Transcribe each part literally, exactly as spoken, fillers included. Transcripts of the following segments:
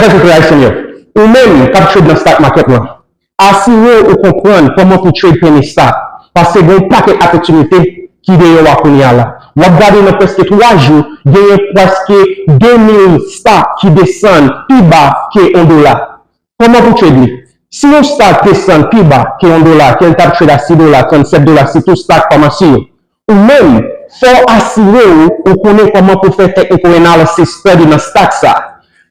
Hey, Ayisyen yo, ou menm k ap trade nan stock market lan, asire w ou konprann kòman pou trade penny stock, paske gen yon pakèt opòtinite ki deyò a kounye a la. W ap gade nan prèske twa jou, genyen prèske de mil stock ki desann pi ba ke yon dola. Kòman pou trade li? Si yon stock desann pi ba ke yon dola, ke l t ap trade a sis dola, trannsèt dola, sitou stock famasyon yo, ou menm, fò w asire w ou konnen kòman pou fè technical analysis study nan stock sa.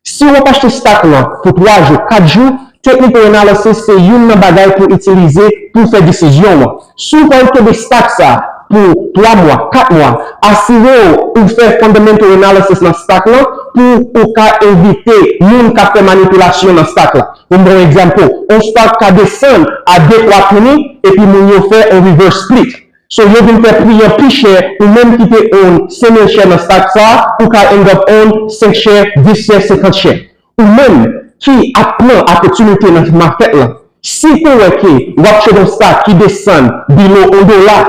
Si w ap achte stock lan pou twa jou, kat jou, technical analysis se youn nan bagay pou itilize pou fè desizyon an. Si w pral kenbe stock sa pou twa mwa, kat mwa, asire w ou fè fundamental analysis nan stock lan pou ou ka evite moun k ap fè manipilasyon nan stock la. Pou m ba w yon egzanp, yon stock ka desann a de twa penny epi moun yo fè yon reverse split. So, yo vin fè pri an pi chè, ou menm ki te own senk mil share nan stock sa, ou ka end up own senk share, dis share, senkant share. Ou menm ki ap pran opòtinite nan market lan, si w wè ke w ap trade yon stock ki desann below yon dola,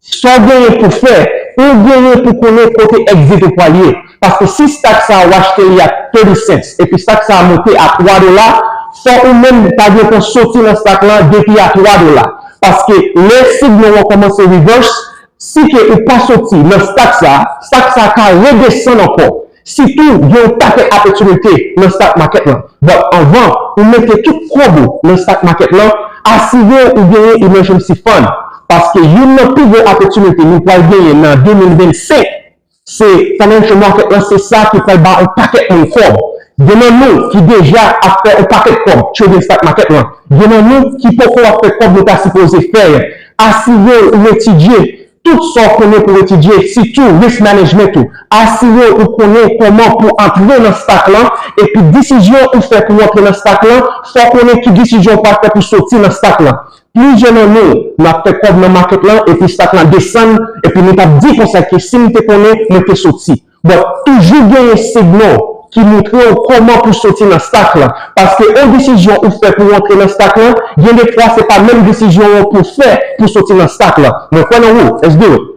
sa w genyen pou fè, ou genyen pou konnen kote exit ou pral ye. Paske si stock sa a w achte li a thirty cents, epi stock sa a monte a twa dola, fò ou menm ta gen tan soti nan stock lan depi a twa dola. Paske lè signal an kòmanse reverse, si ke ou pa soti nan stock sa, stock sa ka redesann ankò. Sitou, gen yon pakèt opòtinite nan stock market lan. But anvan ou mete tout kòb ou nan stock market lan, asire w ou genyen emergency fund. Paske youn nan pi gwo opòtinite nou pral genyen nan de mil vennsenk, se financial market lan, se sa ki pral ba yon pakèt moun kòb. Gen nan nou ki deja ap fè yon pakèt kòb trading stock market lan. Gen nan nou ki poko ap fè kòb nou ta sipoze fè a. Asire w ou etidye tout sa w konnen pou w etidye, sitou risk management ou. Asire w ou konnen kòman pou antre nan stock lan, epi desizyon ou fè pou w antre nan stock lan, fò w konnen ki desizyon w pral fè pou soti nan stock lan. Plizyè nan nou, n ap fè kòb nan market lan, epi stock lan desann, epi nou t ap di konsa ke si m te konnen, mwen te soti. But toujou genyen signal ki montre w kòman pou soti nan stock lan. Paske yon desizyon ou fè pou w antre nan stock lan, gen de fwa se pa menm desizyon an pou w fè pou soti nan stock lan. Mwen kwè nan ou, let's do it.